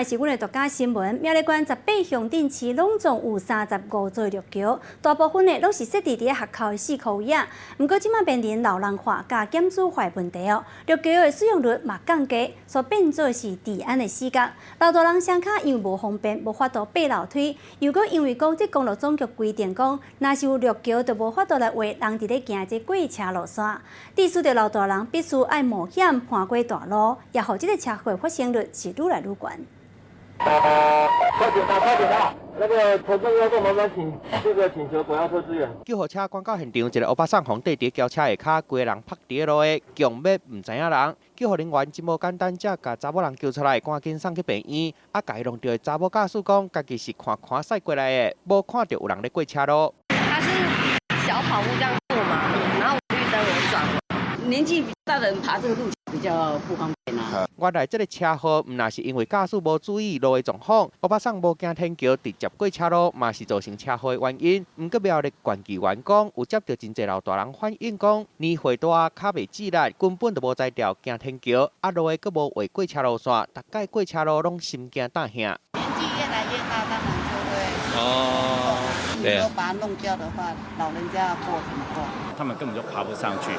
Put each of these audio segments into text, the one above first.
是阮的獨家新聞，苗栗縣18鄉鎮市攏總有35座陸橋，大部分的攏是設置佇學校的四箍圍仔。毋過這馬面臨老人化佮減子化問題哦，陸橋的使用率嘛降低，所變做是治安的死角。老大人雙跤因為無方便，無法度爬樓梯，又閣因為講這公路總局規定講，若是有陸橋就無法度來畫人佇咧行這過車路線，致使著老大人必須愛冒險攀過大路，也予這个車禍發生率是愈來愈懸。快點啊！快點啊！那個乘客要動，麻煩請這個請求公交車支援。救護車趕到現場，一个歐巴桑予綴佇轎車下跤，規个人覆佇路下，強欲毋知影人。救護人員真無簡單，才共查某人救出來，趕緊送去病院。啊，共伊弄著的查某駕駛講，家己是看看駛過來的，無看著有人咧過車路。他是小跑步這樣過馬路，然後綠燈我轉。年紀比較大的人爬這個路比較不方便啊。原來這个車禍毋但是因為駕駛無注意路的狀況，歐巴桑無行天橋直接過車路，嘛是造成車禍的原因。毋過苗栗縣議員講，有接著真濟老大人反映講，年歲大跤袂智力，根本就無才調行天橋，啊路下閣無畫過車路線，逐擺過車路攏心驚膽嚇。年紀越來越大，當然就會哦，對你把它弄掉的話，老人家要過怎麼過？他們根本就爬不上去，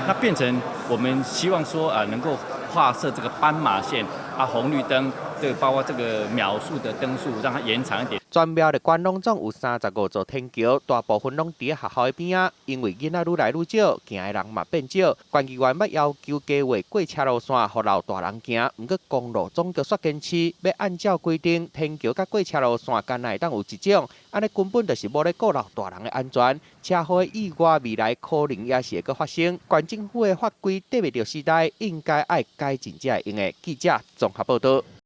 那變成我們希望說啊，能夠劃設這個斑馬線啊，紅綠燈，這個包括這個秒數的燈數，讓它延長一點。全苗栗縣攏總有35座天橋，大部分攏佇學校的邊仔，因為囡仔愈來愈少，行的人嘛變少。縣議員欲要求加畫過車路線，予老大人行。毋過公路總局煞堅持，欲按照規定，天橋佮過車路線干焦會當有一種，按呢根本就是無咧顧老大人的安全。車禍的意外未來可能也是會閣發生。縣政府的法規綴袂著時代，應該愛改進才會用的。記者綜合報導。